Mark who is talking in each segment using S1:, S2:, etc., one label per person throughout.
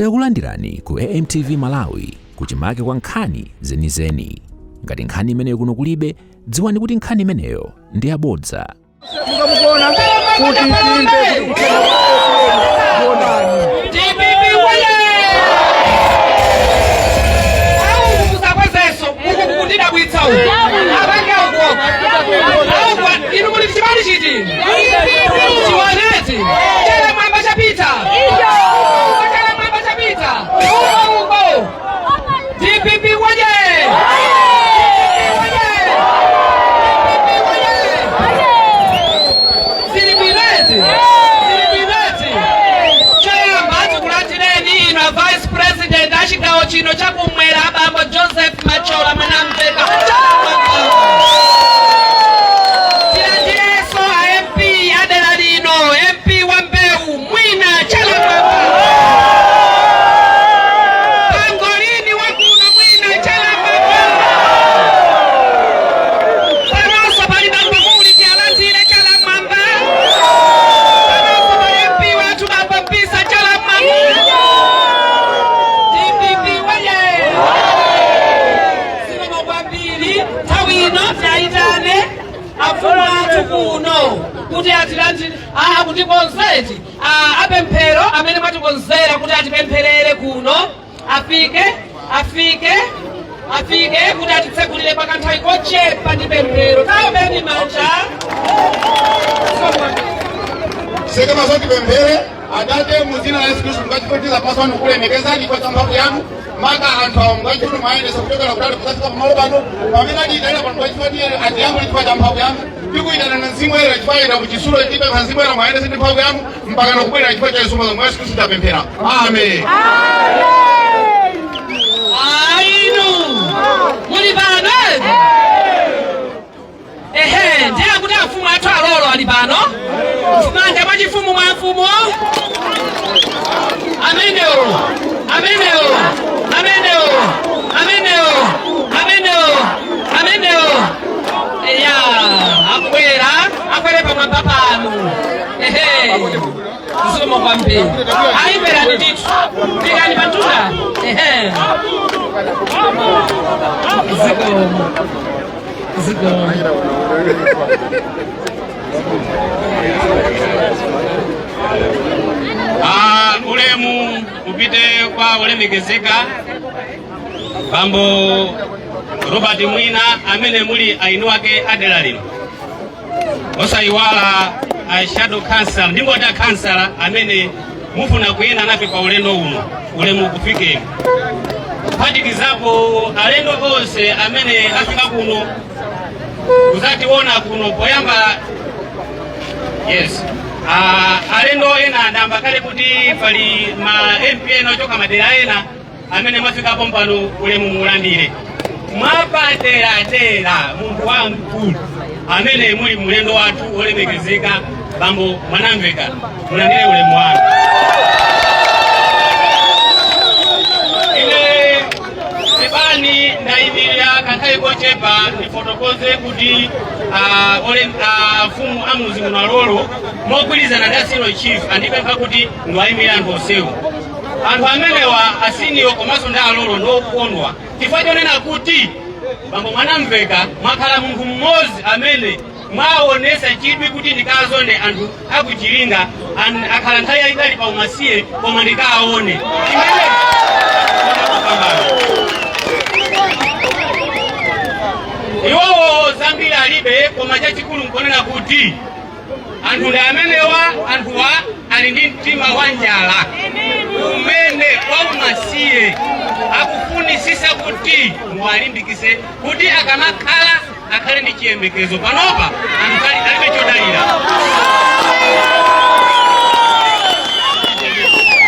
S1: Takulandirani ku AMTV Malawi, kuchimake kwa nkhani zenizeni. Ngati nkhani imeneyo kuno kulibe, dziwani kuti nkhani imeneyo ndi yabodza.
S2: Mukamukuona kuti timve kuti uthenga wa APM ndionani.
S3: DPP woye! Auku kusakwezeso uku kukundidabwitsa uku. Apange uko. Auku inu muli chipani chiti? Chiwaneti. Chala mwamba chapita. Chala mwamba chapita. Uko uko. DPP woye! DPP woye! DPP woye! Zilipileti. Zilipileti. Choyamba, tikulandireni inu a Vice President a chigawo chino chakumwera, abambo Joseph Machola Mwanamveka. Tilandirenso a MP adera lino, MP wa Mbewu Mwina Chalamwamba, pangolini wakuno Mwina Chalamwamba. Panonso pali bambo Muli, tialandire Chalamwamba. Panonso pali MP wathu, bambo Mpisa Chalamwamba. DPP waye! Zikomo kwambiri. Nthawi ino tiyayitane afumu athu kuno kuti atilandire, kutikonzeti apemphero amene mwatikonzera kuti atipempherere kuno, afike, afike, afike kuti atitsegulire kwa kanthawi kochepa ndi pemphero. Taombeni manja. Zikomo kwambiri.
S4: Seke maso, tipemphere. Atate, mu dzina la Yesu Khristu, mungachifutiza pamaso anu kulemekezani kwa mphamvu yanu, maka anthu awo mungachifuna mwayendesa kuchokera kutali kusafika pamalo pano pamene atiyitanira pano. Mungachifutire atiyankhule chifukwa cha mphamvu yanu. Tikuyitana na Mzimu Woyera chifukwa ita kuchisulo. Tipempha Mzimu Woyera mwayendese ndi mphamvu yanu mpaka nakubwera chifukwa cha Yesu. Mwa Yesu Khristu tapemphera, amen.
S3: Ainu muli pano? Ehe, ndiye kuti afumu athu alolo ali pano. Manja mwa chifumu mwa mfumu amenewo, amenewo, amenewo, amenewo, amenewo, amenewo. Eya, akubwera, akwere pamwamba pano. Ehe, zikomo kwambiri. Ayimberani ndithu, fikani pantunda. Ehe, zikomo, zikomo.
S5: Ulemu upite kwa olemekezeka bambo Robert Mwina amene muli ainu ake adera lino, osayiwala a shadow council, ndingoti a councillor amene mufuna kuyenda nafe pa ulendo uno, ulemu ukufikeni, kuphatikizapo alendo onse amene afika kuno kuzationa kuno poyamba. Yes, alendo ena ndamba kale kuti pali ma MP ena ochoka madera ena amene mwafikapo mpano, ulemu mulandire. Mwapaderadera munthu wamkulu amene muli mulendo wathu olemekezeka bambo Mwanamveka, mulandire ulemu wanu. Ine pepani, ndayimirira kanthawi kochepa ndifotokoze kuti mfumu amuzi muno alolo mogwirizana ndi a senior chief andipempha kuti ndiwayimire anthu onsewo. Anthu amenewa, a senior komanso ndi alolo, ndiokondwa chifukwa chonena kuti bambo Mwanamveka mwakhala munthu mmodzi amene mwaonesa chidwi kuti ndikazonde anthu akuchilinga akhala nthawi yayitali pa umasiye, koma ndikaone imene kupambana. Iwowo zambiri alibe, koma chachikulu nkonena kuti anthu ndi amenewa. Anthuwa ali ndi mtima wa njala umene wa umasiye, akufunisisa kuti muwalimbikise kuti akamakhala akhale ndi chiyembekezo. Panopa anthu alibe chodalira.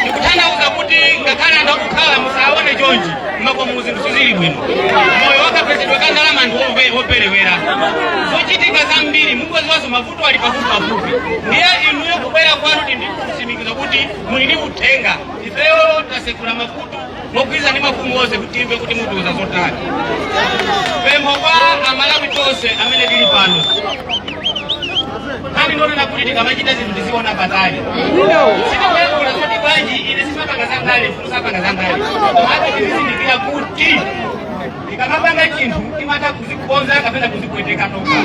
S5: Ndikutanthauza kuti ngakhale anthu akukhala musaone chonchi, mmakomo zinthu sizili bwino, moyo wakapezedwe ka ndalama anthu operewera, zochitika zambiri mungoziwazo, mavuto ali pafupi pafupi. Ndiye inuyo kubwera kwanu tindikutsimikiza kuti muli ndi uthenga. Ifeyo tasekula makutu mogwirizana ndi mafumu onse kuti timve kuti mutiuza zotani. Pempho kwa Amalawi tonse amene tili pano, nkhani ndonena kuti tikamachita zinthu tiziona patali. Sitikuyankhula zonena Kodi bwanji ine simapanga zandale, musapanga zandale. Komatu ndizindikira kuti tikamapanga chinthu timatha kuzikukonza kapena kuzipweteka tokha.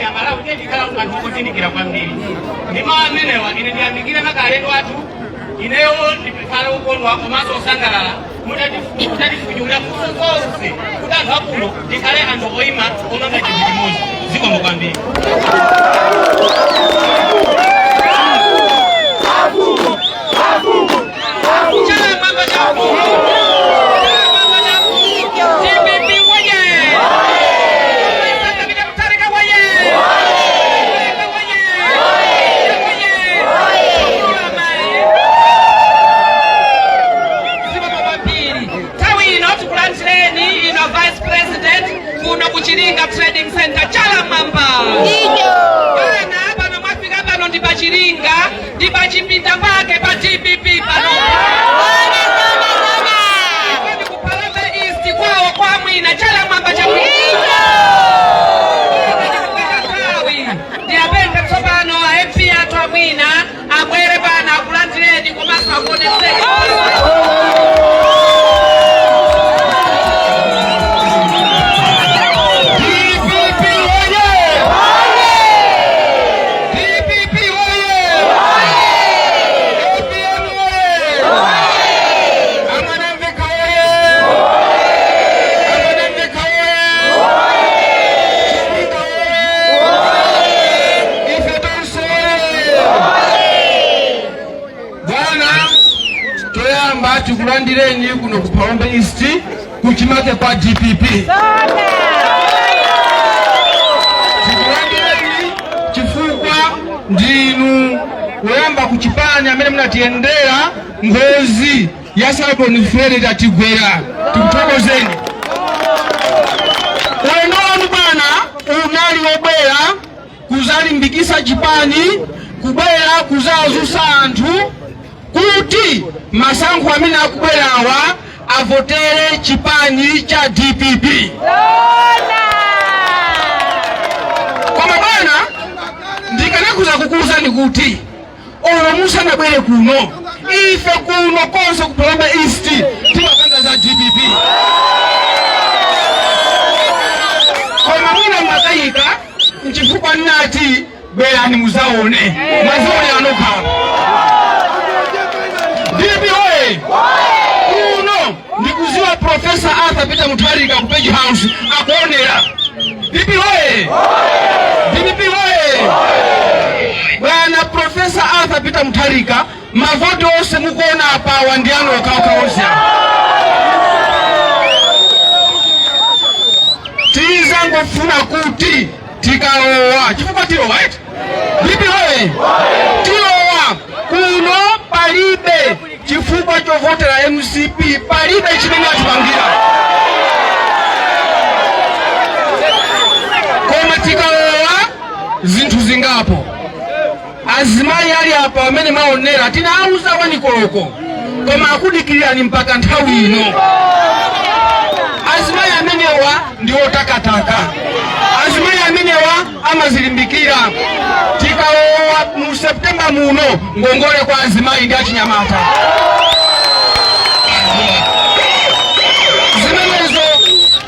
S5: Amalawi kwambiri ndi mawu amenewa. Ine ndiyamikire makalendo athu. Ineyo ndikhala ukondwa komanso osangalala mutatifunyulira kuso zonse kuti anthu akuno tikhale anthu oyima omanga chinthu chimodzi. Zikomo kwambiri.
S3: Chala chafumu. Chala chafumu. DPP woye! Peter Mutharika woye! Mutharika woye! Woye! Zikomo kwambiri. Nthawi ino tikulandireni ino Vice President kuno ku Chiringa Trading Center. Chala mwamba. Bana pano mwafika pano ndi pa Chiringa, ndi pa chipinda pake pa DPP pano. Ndi ku Phalombe East kwawo kwa mwina. Chala mwamba cha mwina. Nthawi ndiyapemphe tsopano a MP athu amwina abwere pano akulandireni komanso akuonetseni.
S4: DPP oye! DPP oye! APM oye! Amanamveka oye! Amanamveka oye! Chiringa oye! Ife tonse oye! Bwana, toyamba tikulandireni kuno ku Phalombe East, kuchimake kwa DPP. Tikulandireni chifukwa ndinu woyamba kuchipani amene munatiyendera ngozi ya Cyclone Freddy tatigwera. Tikuthokozeni. Ulendo wanu bwana unali wobwera kuzalimbikisa chipani, kubwera kuzazusa anthu kuti masankho amene akubwerawa avotere chipani cha DPP. Koma bwana, ndikanakuza kukuwuzani kuti olo musanabwere kuno, ife kuno konse ku Phalombe East timapanga za DPP. Koma mwina mwakayika, nchifukwa nnati bwerani muzaone. Mwazione anokhala. DPP oye! Kuno ndikuziwa Professor Arthur Peter Mutharika ku Page House akuonera. DPP oye! DPP oye! Bwana Professor Arthur Peter Mutharika, mavoti onse mukuona apawa ndi anu okhaokha onse awa. Tizangofuna kuti tikalowa, chifukwa tilowa eti? DPP oye! Tilowa kuno, palibe chifukwa chovotera MCP, palibe chimene atipangira. Koma tikalowa, zinthu zingapo. Azimayi ali apa amene maonera, tinauza wanikoloko, koma akudikirani mpaka nthawi ino. Azimayi amenewa ndi otakataka, azimayi amenewa amazilimbikira. Tikalowa mu Septemba muno, ngongole kwa azimayi ndi achinyamata zimenezo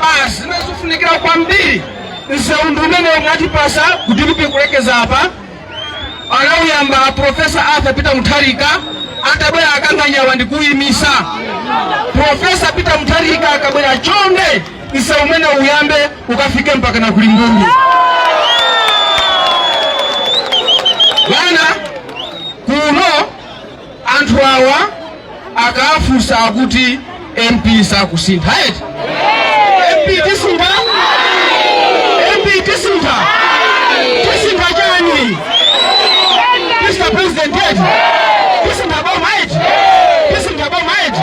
S4: basi zimene zikufunikira kwambiri. Msewu ndi umene mwatipasa ku DPP kulekeza apa, anawuyamba Professor Arthur Peter Mutharika atabwera akanganyawa ndi kuyimisa. Professor Peter Mutharika akabwera, chonde msewu umene uyambe ukafike mpaka na kulimbungu. Bwana, kuno anthu awa akafunsa akuti MP sakusintha eti? MP tisintha? MP tisintha? Tisintha chani? Mr President eti? Tisintha boma eti? Tisintha boma eti?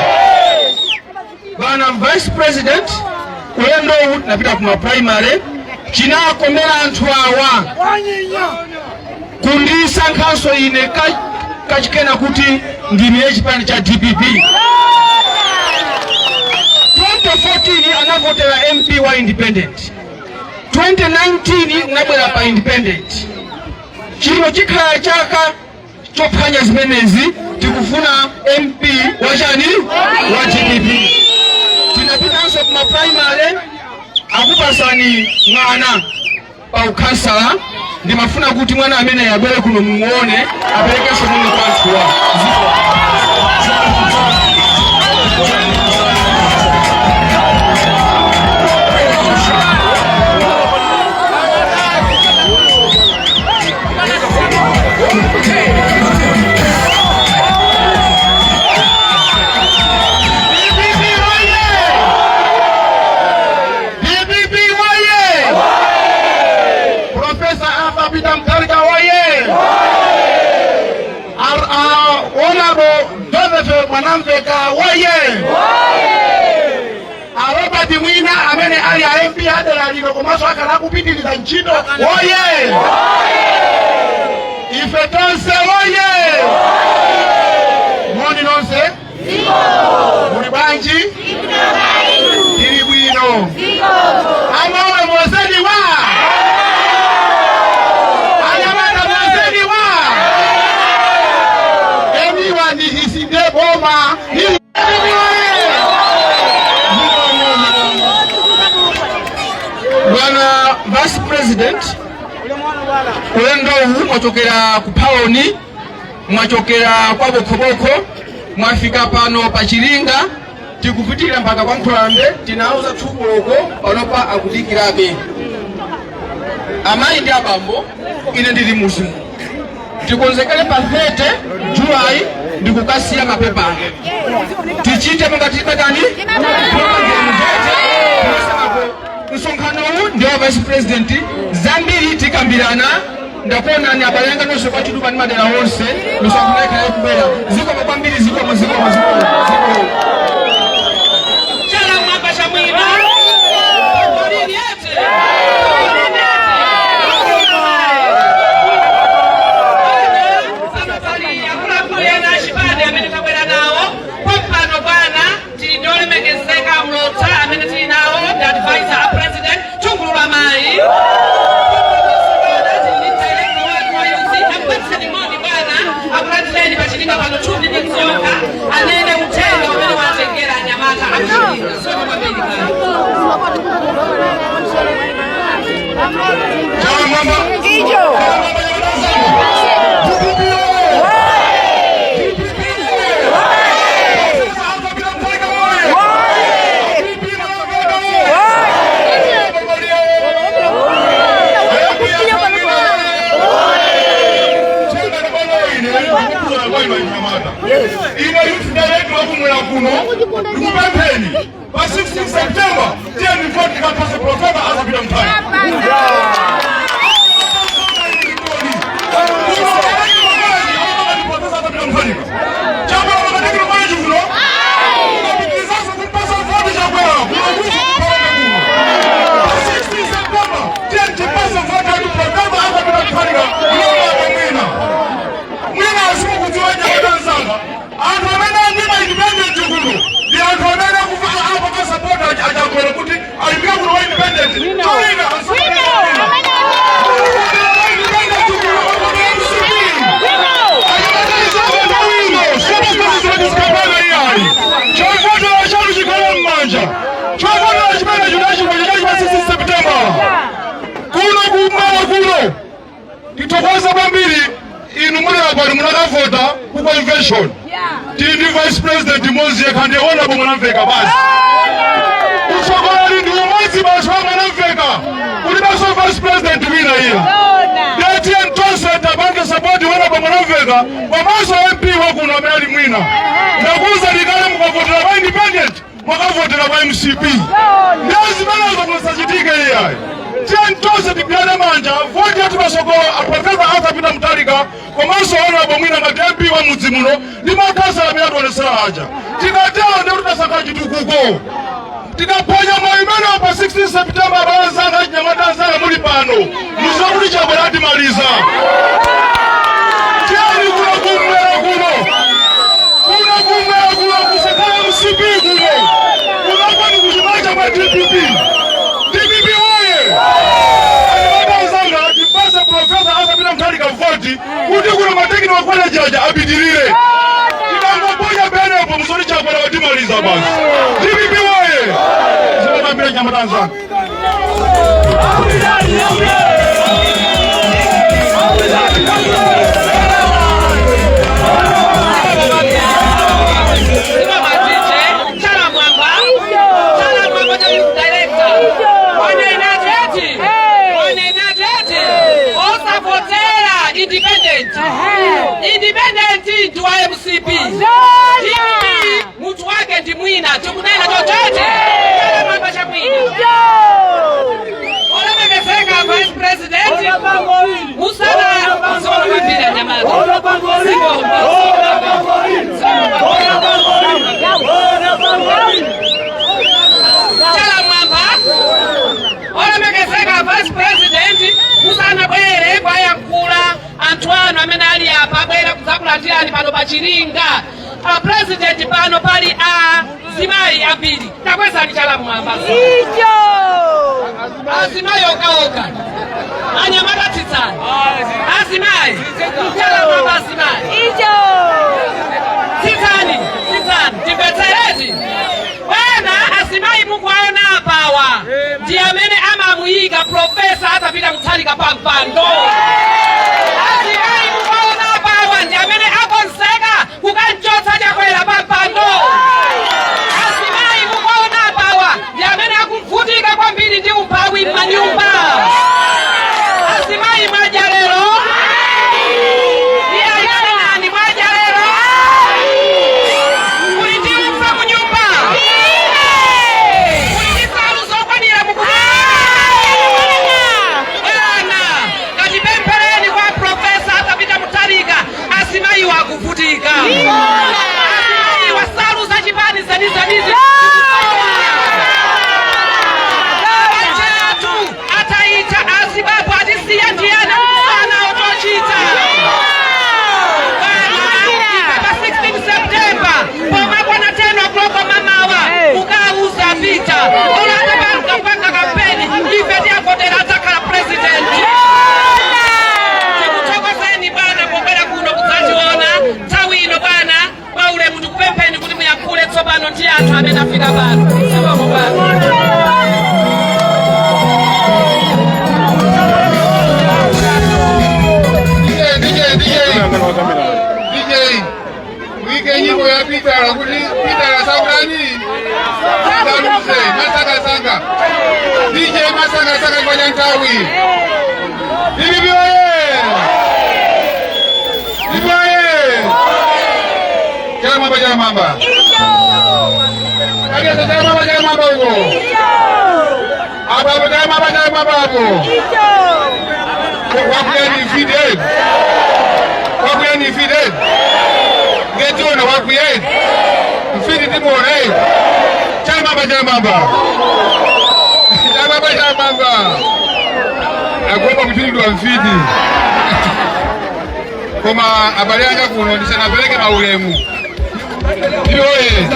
S4: Bwana Vice President, ulendo uwu tinapita kuma primary, chinakomera anthu awa kundisankhanso ine kachikena kuti ndimire chipani cha DPP.
S6: 2014 anavotera MP wa independent, 2019 unabwera pa independent. Chino chikhala chaka chophwanya zimenezi. Tikufuna MP wachani? Wa DPP. Tinapitanso kuma primary, akupasani mwana pa ukhansala. Ndimafuna kuti mwana amene abwere kuno mumuone, aperekenso moni kwa anthuwa.
S4: DPP oye! DPP oye! Professor Arthur Peter Mutharika oye! Honorable Joseph Mwanamveka oye! A Robert Mwina amene ali a MP adera lino komanso akhala akupitiriza ntchito oye! Ife tonse oye! Moni nonse, muli bwanji? Tili bwino. Amawe mozeni wa anyamata mozeni wa emiwa ni hisinde boma ni.
S6: Bwana Vice President, ulendo uwu mwachokera ku Phaloni, mwachokera kwa Bokhobokho, mwafika pano pa Chiringa, tikupitirira mpaka kwa Nkhulambe. Tinauza 2 koloko, panopa akudikirabe. Amayi ndi abambo, ine ndili muzimu. Tikonzekere pa 30 July ndikukasiya mapepala. Tichite monga tibatani. Msonkhano uwu ndi wa Vice President, zambiri tikambirana. Ndakuonani abale anga nonse kwa Chitupa ndi madera onse. Misonkhano ikhala ikubwera. Zikomo kwambiri, zikomo, zikomo, zikomo, zikomo.
S3: Chala mwamba cha mwina. Polini ete. Pano pali akuluakulu ena achipani amene tabwera nawo pompano. Bwana, tili ndi olemekezeka Mlotha amene tili nawo ndi advisor a President Chungulula mayi. Tili ndi director wanu wa youth. Ampatseni moni bwana, akulandireni pachilinga pano chundi ndi msonkha, anene uthenga umene watengera anyamata akuchilinga. Sote kwambiri bwana.
S4: Chala mwamba. Chala mwamba nyamata. DPP oye! DPP oye! Professor Arthur Peter Mutharika oye! DPP Mwanamveka oye! Tena ndipano ine ndikukuzana kwa ino anyamata. Ine youth director wakumwera kuno, ndikupempheni pa 16 September tiye ndivoti tikapase Professor Arthur Peter Mutharika. Chakwera makatikiro bwanji kuno ukapitirizaso kumpasa voti Chakwera kuno kuso kupalame kuno. Pa 16 September tiye tipase voti yatu Professor Arthur Peter Mutharika. Unoona mwina mwina asimukudziwa nyamata msanga, anthu amene andima independent kuno ndi anthu amene akufa apaka support achakwera kuti ayimike kuno wa independent toina. Independent kuno MCP. Chovotera chanu chikhala m'manja. Chovotera chimene chinachipa chachi pa 16 September kuno kummawa kuno. Tithokoza kwambiri inu muli akwani munakavota ku convention. Tili ndi Vice President mmodzi yekha, ndiye Honorable Mwanamveka basi. Utsogoleri ndi umodzi basi wa Mwanamveka, kulibenso Vice President wina iya. Tiye tonse tapange support Honorable Mwanamveka komanso MP wakuno amene ali Mwina. Ndakuuza likale, mukavotera pa independent mwakavotera pa MCP. Ndiyo zimenezo, musachitike iyayi. Tiye tonse tigwirane manja, voti yathu pasogolo a Professor Arthur Peter Mutharika komanso Honorable Mwina ngati MP wa mudzi muno ndi makhansala amene ationesera aja. Tikatero ndiye kuti tasankha chitukuko. Tikaphonya mwayi imenewo pa 16 September, abale anzanga, achinyamata anzanga muli pano, muziwa kuti Chakwera atimaliza. Tiyeni kuno kumwera kuno, kuno kumwera kuno kusakhala MCP kuno kunoko ndi kuchimake.
S7: Apitirire. Tikangoponya penepo musori, Chakwera watimaliza basi. DPP woye! Zimapambira nyamata anzanga.
S3: Chala mwamba, chala mwamba cha director. Wanenateti, wanenateti, osapotera independent. Independent ndi wa MCP. DPP mutu wake ndi mwina, tikunena chochote. Chala mwamba cha mwina. Olemekezeka Vice President, musana solo mapira nyamata. Zikomo. Zikomo. Chala mwamba. Olemekezeka Vice President, musanabwere kwayankhula anthu anu amene ali apa abwera kudzakulandirani pano pa Chiringa. A president, pano pali azimayi ambiri. Takwezani chala mwamba. Azimayi okaoka, anyamata tsitsani. Azimayi, chala mwamba. Azimayi, tsitsani, tsitsani, timvetserezi bwana. Azimayi mukuwaona apawa ndi amene amamuyika Professor Arthur Peter Mutharika pa mpando. Azimayi mukuwaona apawa ndi amene akonzeka kukanchotsa Chakwera pa mpando. Azimayi mukuwaona apawa ndi amene akuvutika kwambiri ndi umphawi m'manyumba. Azimayi, mwadya lero? Iye nani, mwadya lero? Kuli ndi ufa munyumba? Kuli ndi nsalu zokwanira mukuti? Bwana, katipemphereni kwa Professor Arthur Peter Mutharika. Azimayiwa akuvutika. Azimayiwa, nsalu zachipani zenizenizi pachatu ataita azibabu atisiya ndiyana sana otochita. Bwana, ife pa 16 September pomakwana 10 o'clock mamawa mukauza Peter olata panga kampeni, ife tiyavotera, adzakhala president. Tikuthokozeni bwana pobwera kuno kudzachiona nthawi ino. Bwana, mwaulemu ndikupempheni kuti muyankhule tsopano ndi anthu amene afika pano. Zikomo bwana.
S4: DJ, DJ, DJ. DJ. Wike nyimbo ya Peter kuti Peter sakulani. Saluse, masaka sanga. DJ, masaka sanga kwa nyantawi. DPP oye! DPP oye! Chala mwamba, chala mwamba. Aliasa chala mwamba, chala mwamba huko. Hapo hapo, chala mwamba, chala mwamba hapo. Wakuya ni fide. Wakuya ni fide. Ngetiona wakuya. Mfiti timuone. Chala mwamba, chala mwamba. Chala mwamba, chala mwamba. Akuomba kuchulidwa mfiti. Koma abale anga kuno, ndisanapereke maulemu. Ndiyoye.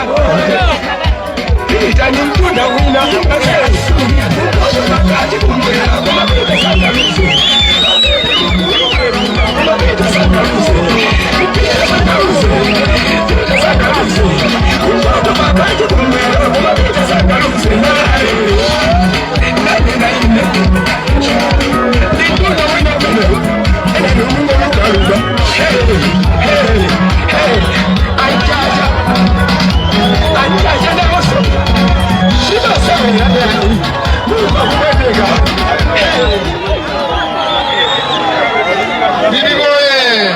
S4: DPP oye!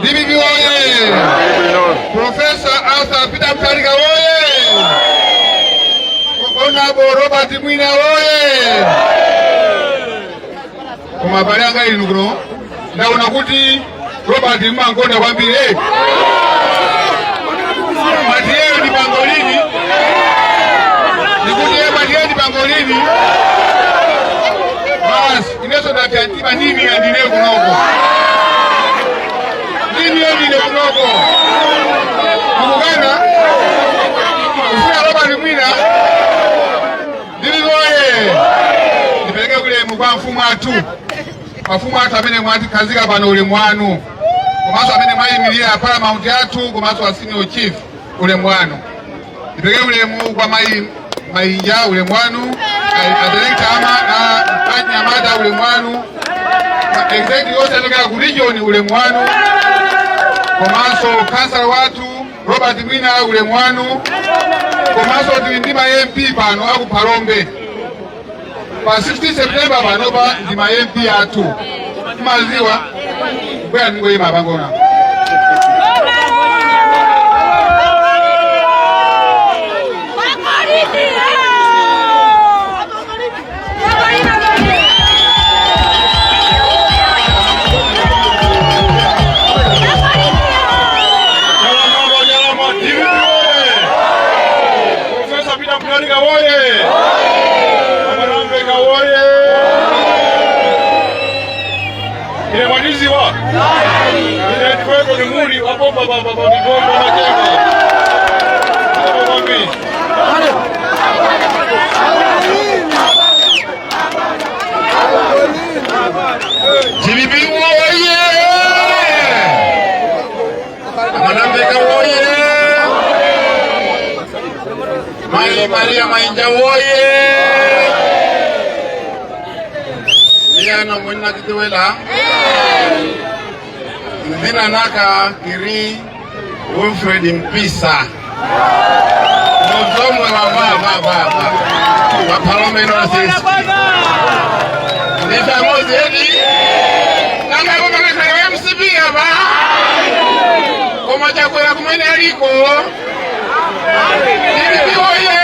S4: DPP oye! Professor Arthur Peter Mutharika oye! Honorable Robert Mwina oye! Koma abale anga inu kuno, ndaona kuti Robert mmankonda kwambiri. Eh. Matiyeyo ndi pangolini. Ndikuti ye matiyeyo ndi pangolini. Basi, inenso ndapya mtima ndimi andine kunoko. Ndimi andine kunoko. Mukukana? Kufuna Robert Mwina? DPP oye! Ndipereke ulemu kwa mfumu athu. Mafumu athu amene mwatikhazika pano, ulemu wanu. Komanso amene mwayimirira paramount athu komanso a senior chief, ulemu wanu. Ndipeke ulemu kwa mayi Mainja, ulemu wanu. A director ama anyamata, ulemu wanu. Executive yonse achokera ku region, ulemu wanu. Komanso kansala wathu Robert Mwina, ulemu wanu. Komanso tili ndi ma MP pano aku Phalombe. Pa 16 September panopa ndi ma MP athu, maziwa bwera ndingoyima pangona.
S7: Chalamabo, chalama, DPP woye! Professor Peter Mutharika woye! Amanambeka woye! Ine mwaniziwa? Ine ndikwepo ni muli wabomba bamba pa migomba machema. Hapo kwambiri.
S4: DPP woye! Amanambeka woye! Mai Maria Mainja woye! Iyana mwina kitiwela nzina naka kiri Wilfred Mpisa, muzomwe wa va va va va wa Phalombe North East. Ndife edi nanga kumakakhala wa MCP apa, koma Chakwera kumene aliko. DPP woye!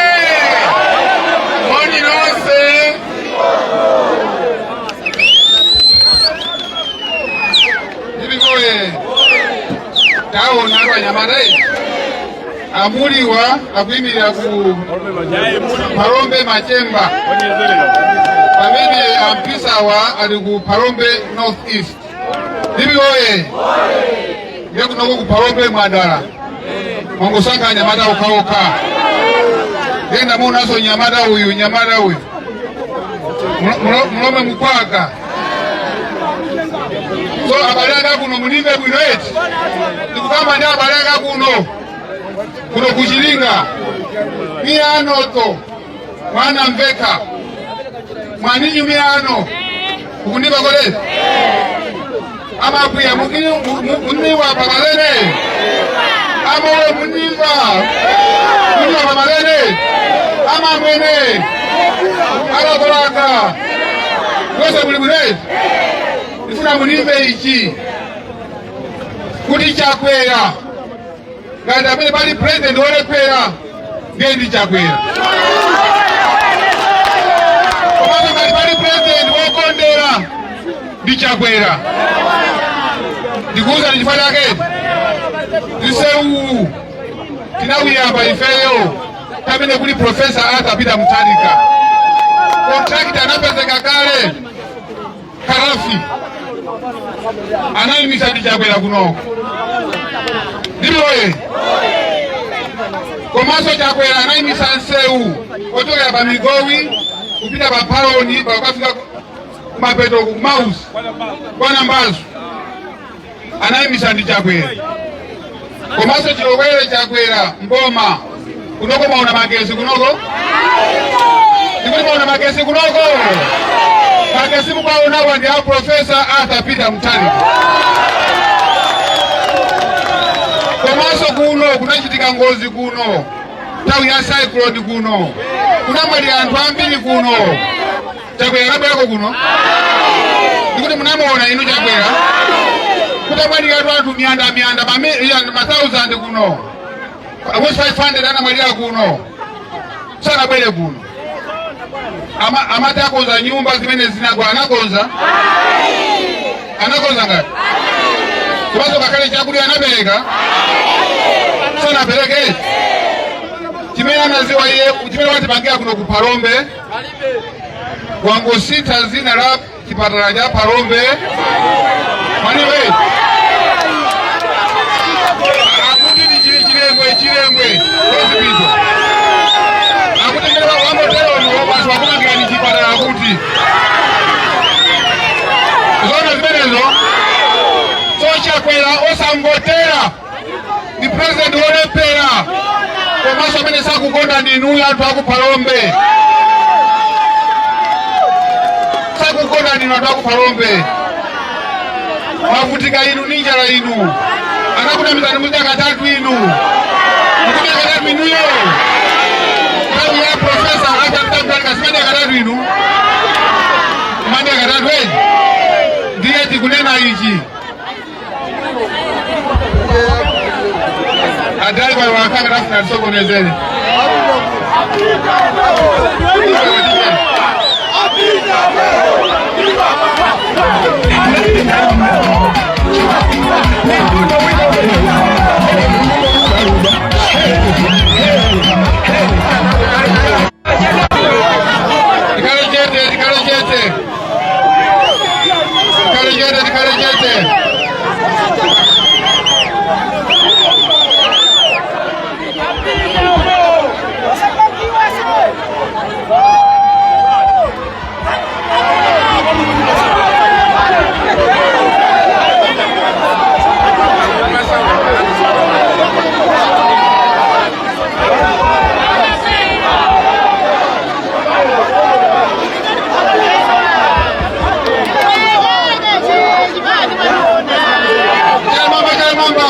S4: Moni nonse. DPP woye! Taona anyamata amuliwa akuyimirira ku Phalombe Machemba, pamene ampisawa ali ku Phalombe North East. DPP woye! Ndiye kunoko ku Phalombe mwadala mwangosankha anyamata okhaokha. Ndiye ndamuonanso nyamata uyu, nyamata uyu Mulome Mukwaka. So abale anga kuno, mulimbe bwino eti. Ndikukamba ndi abale anga kuno, kuno kuchilinga miyanoto mwana mveka mwaninyu miyano kukundipa kolezi amakwiya muniwa pamalene amowe munimba muniwa pamalene amamwene alakolaka kwese muli bwino. Ndifuna munimbe ichi kuti Chakwera ngati amene pali president wolephera, ndiye ndi Chakwera. Komanso ngati pali president wokondera, ndi Chakwera. Ndikuuza ndi chifukwa chake nsewu tinawuyamba ifeyo pamene kuli Professor Arthur Peter Mutharika. Contractor anapezeka kale, Karafi, anayimisa ndi Chakwera kunoko. Ndipoye komanso Chakwera anayimisa nsewu ochokera pa Migowi kupita pa Phaloni, pakafika kumapeto ku Mausi kwa Nambazo, anayimisa ndi Chakwera. Komanso chilowere Chakwera mboma kunoko maona magesi kunoko, ndikuti maona magesi kunoko. Magesi mukaonawa ndi a Professor Arthur Peter Mutharika. Komanso kuno kunachitika ngozi kuno nthawi ya cyclone, kuno kunamwalira anthu ambiri kuno. Chakwera anabwerako kuno? Ndikuti munamuona inu Chakwera kutamwalira anthu miyanda miyanda, ma thousand kuno, almost 500 anamwalira kuno, sanabwere kuno. Amati akonza nyumba zimene zinagwa, anakonza? Anakonza ngati? Komanso ngakhale chakudya anapereka? Sanapereke. Chimene anaziwa iye, chimene watipangira kuno ku Phalombe, wangosintha zina la chipatala cha Phalombe. Mwaniwe akuti ndi Chilembwe, Chilembwe Hospital. Akuti mmene wamoteromo basi wakumangira ni chipatala. Akuti zona zimenezo. So Chakwera. Akukonda ndinuyo anthu akuphalombe. Sakukonda ndinu anthu akuphalombe. Mavutika inu ni njala inu. Anakunamizani muzida katatu inu. Mukudya katatu inuyo. Nthawi ya Profesa Arthur Peter katatu inu. Mande katatu eni. Ndiye tikunena ichi. Adali kwa wakanga rafuna tisokonezere. Tikhale chete, tikhale chete. Tikhale chete, tikhale chete. Chalamamba, chalamamba.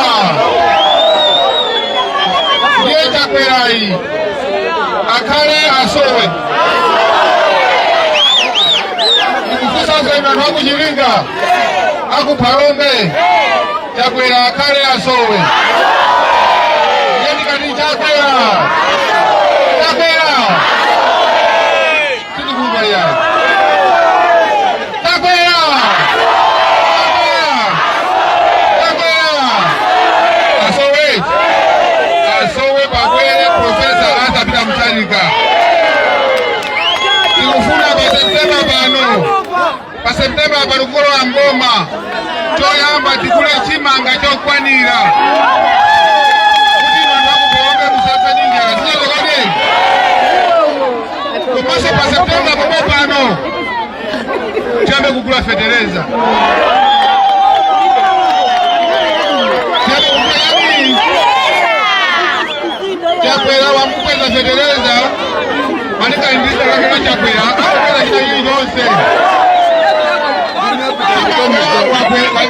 S4: Ndiye Chakwerayi. Akhale asowe. Ndikufunsa zenu anthu akuchilinga. Akuphalombe. Chakwera akhale asowe. Ndiye ndikati Chakwera. Chakwera. Sitikumva yayi. Chakwera. Chakwera. Chakwera. Asowe. Asowe pabwere Profesa Arthur Peter Mutharika. Tikufuna pa Septemba pano. Pa Septemba pano kukolowa mboma. Choyamba tikule chimanga chokwanira. Kuti anthu akuphalombe musafe ndi njala. Sinyezo kodi? Komanso pa Septemba pomwe pano. Tiyambe kugula fetereza. Tiyambe kugula yani. Chakwera wamukweza fetereza. Manika ndisa lakina Chakwera. Akukweza china chilichonse.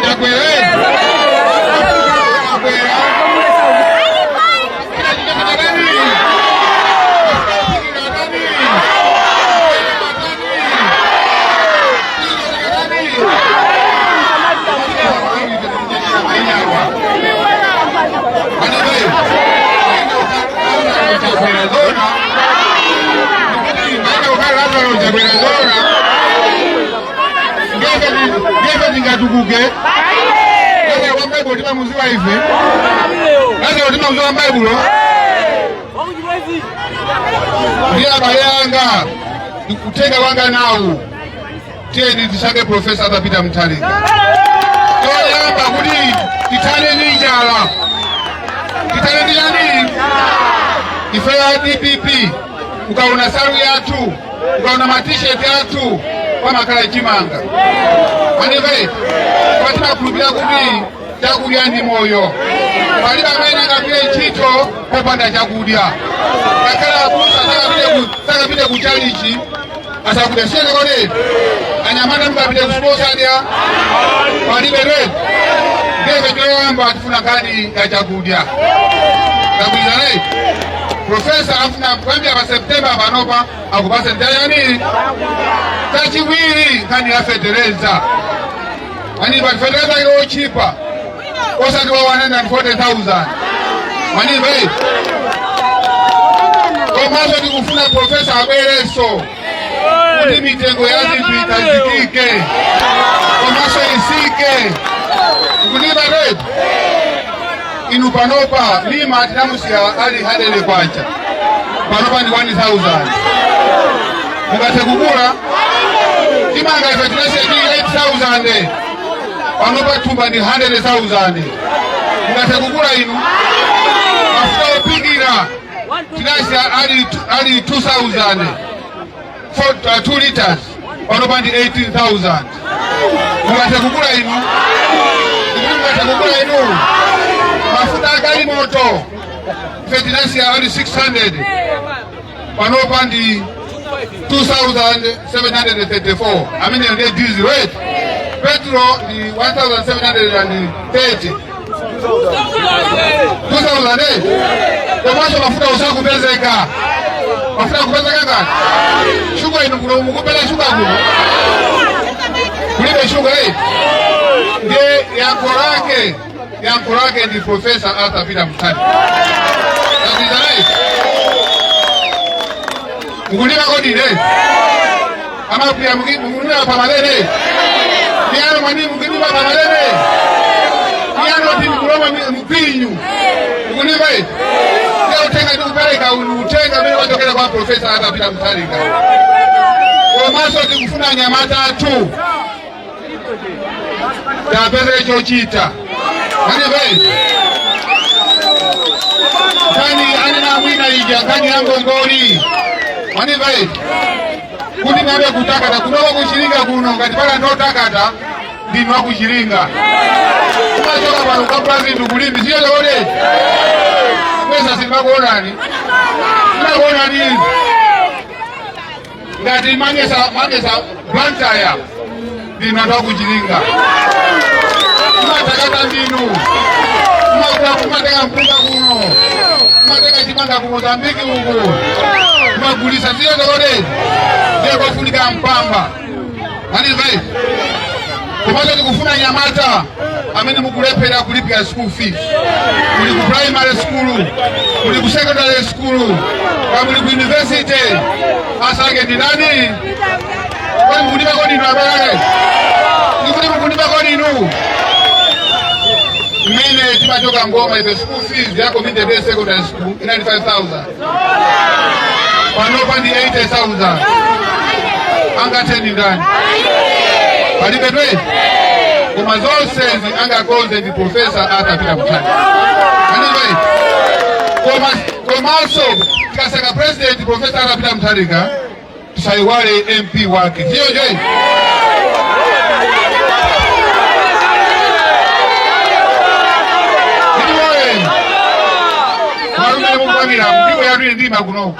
S4: Chakwera. Chakwera. Kila chicho kinagani. Ngatukuke wa Baibulo timamuziwa ife Lazaro timamuziwa wa Baibulo ndiye abale anga ndikutenga kwanga nawu tiyeni tisange Profesa Arthur Peter Mutharika toyamba kuti tithane ndi njala tithane ndi yani ife ya DPP ukaona salu yathu ukaona matisheti athu pamakhala chimanga anive patimakhulupirira kuti chakudya ndi moyo palibe amene angagwire ntchito popanda chakudya ngakhale abusa sakapite ku chalichi asakudya siyene kodi anyamata mukapite ku sukulu osadya palibe red ndeve choyamba tifuna nkhani ya chakudya kabwizana Profesa afuna kuyambira pa Septemba panopa akupase ndayani kachiwiri nkhani ya fetereza ani pa fetereza ile ochipa osati wa 140,000 manive komanso tikufuna Profesa abwerenso kuti mitengo ya zinthu ikazikike komanso isike kuniva red inu panopa lima tinamusiya ali 100 kwacha panopa ndi 1000 mungathe kugula chimanga ife tinasiya chili 8000 panopa thumba ndi 100,000 mungathe kugula inu mafuta ophikira tinasiya ali 2000 for 2 liters panopa ndi 18,000 mungathe kugula inu ndikuti mungathe kugula inu mafuta agalimoto ife tinasiya ali 600 Panopa ndi 2734, amene ndiye diesel rate. Petrol ndi 1730, 2008. Komanso mafuta usakupezeka, mafuta kupezeka ngati shuga. Inu kuno mukupeza shuga? Kuno kulibe shuga eh. Ndiye yankho lake ndi Professor Arthur Peter Mutharika. Takuizanayi mukulima kodine amakuya, mukulima pamalere ndiyano mwani, mukulima pamalere ndiyano ti mukuloma mpinyu mukulima. Ndiye utenga ndikupereka unu utenga amene wachokera kwa Professor Arthur Peter Mutharika. Komanso tikufuna nyamata athu tapeze chochita manive nkhani anena mwina ija, nkhani ya ngongoli manive kuti nabe kutakata kunoko kuchilinga kuno. Ngati pala ndotakata ndinu akuchilinga, kumachoka pano kukagula zinthu kulimbi siyo chaone kwesa silimakuonani, simakuonani ngati manyesa manyesa Blantyre, ndinu anthu akuchilinga, kumatakata ndinu, kumakula kumatenga mpunga kuno, kumatenga chimanga ku Mozambiki uku kumagulisa siyo chaone. Ndiye kofunika mpamba manizai. Komanso tikufuna nyamata amene mukulephera kulipira school fees, muli ku primary school, muli ku secondary school, ka muli ku university, asake ndi nani? Kodi mukundipa kodinu abale? Ndikuti mukundipa kodinu? Mmene timachoka ngoma ife, school fees ya community based secondary school inali 5000, panopa ndi 80,000. Angatheni ndani? Palibe twe. Koma zonsezi angakonze ndi Professor Arthur Peter Mutharika. Anyway, koma komanso tikasaka President Professor Arthur Peter Mutharika, tisayiwale MP wake ndiyo je. Ndiwoye malumene mukwanira ndipo yatu ili ndima kuno,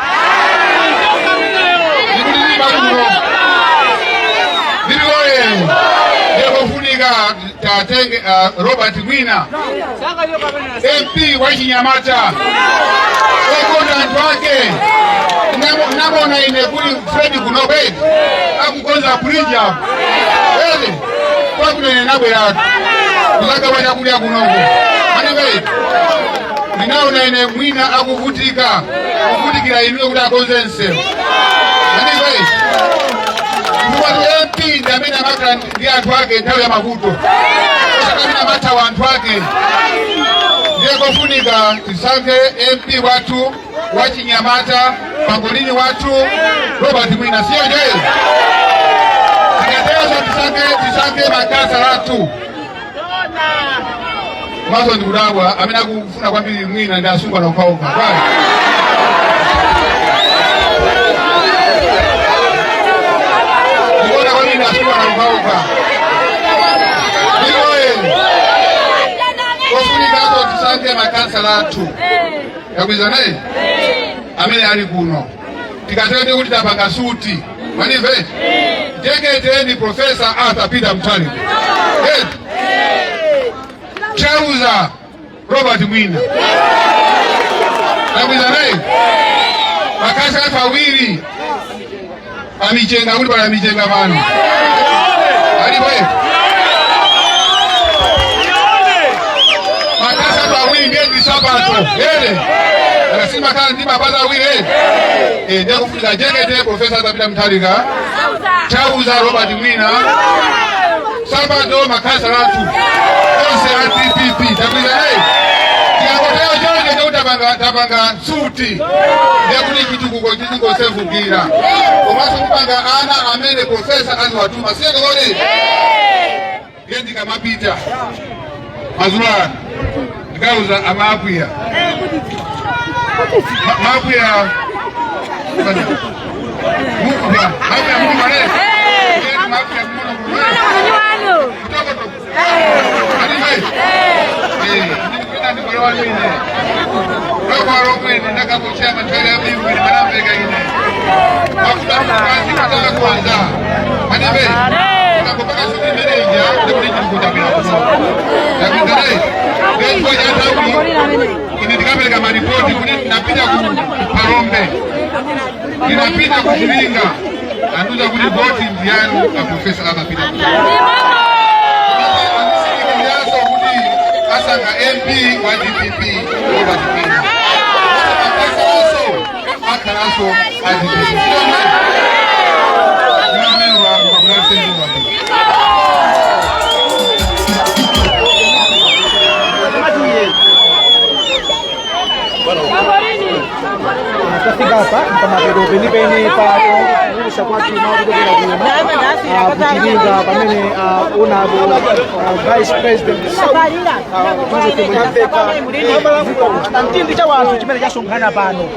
S4: ndikuti ndima kuno ndiwoye. Ndikofunika tatenge Robert Mwina, MP wa Chinyamata okonda anthu ake. Namona ine kuli Fred kunobe akukonza bridge apo ere kwakunene nabweratu kuzagawa chakulya kunoko anenge. Ndinaona ine mwina akuvutika kuvutikira inuyo kuti akonze msewu anenge, chifukwa MP ndi amene amakhala ndi anthu ake nthawi ya mavuto, osati amene amathawa anthu ake. Ndiye kofunika tisankhe MP wathu wa Chinyamata, pangolini wathu Robert Mwina, siyo nje? Tikatezo tisankhe makhansala athu. Maso ndikudabwa amene akufuna kwambiri mwina ndi asungwana okhaokha kwani ndikuona kwambiri asungwana okhaokha. Ndiwoye kofunikaso tisankhe makhansala athu yakwiza naye amene ali kuno. Tikatende kuti tapanga suti manimve jekete ndi Professor Arthur Peter Mutharika, trouser Robert Mwina, takwiza naye makhansala athu awiri amichenga kuti pala michenga pano alipo makhansala athu awiri ndiye ndisapato ere akasima makhala ndi mapazi awiri ere. Ndiye kufunika jekete Professor Arthur Peter Mutharika, trouser Robert Mwina, sapato makhansala athu onse a DPP. Takwiza naye tikangotero chonje chekuti tapanga suti, ndiye kuti chitukuko chizingosefukira. Komanso kupanga ana amene professor aziwatuma siye kodi. Ndiye ndikamapita madzulo ano ndikauza amapwiya mapwiya mukubwa mapwiya mukubwa le mapwiya muno kutoko toko alive ndikuenda ndikolowa ine lokwalo mwene ndakakuchaya matwele ya bingu ine manambeka ine. Tikonza panibe tikangopanga suti imeneija, ndikuti chikukuchabwera kuno yakuzarai ndechifukwa cha nthawi, ine ndikapereka maripoti kuti ndinapita ku Phalombe, ndinapita ku Chiringa, andiuza kuti voti ndiyanu a Professor amapita andisirikiranso kuti asankha MP wa DPP, Robert Pina asaso akhalanso a DPP. Ndinamene lwangu kakulansenziwambiri.
S2: Tafika apa pamapeto penipeni pa kuulutsa kwathu mawu kuchokera kuno kuChiringa, pamene honorable Vice President Joseph Mwanamveka amalankhula mtindi cha wanthu chimene chasonkhana pano.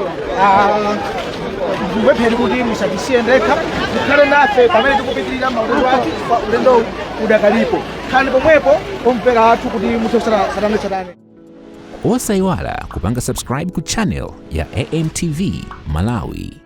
S2: Ndikupempheni kuti musatisiye ndekha, mukhale nafe pamene tikupitirira maulendo athu, chifukwa ulendo udakalipo. Khalani pomwepo, omvera athu, kuti muthe kusatane satane.
S1: Osayiwala kupanga subscribe ku channel ya AMTV Malawi.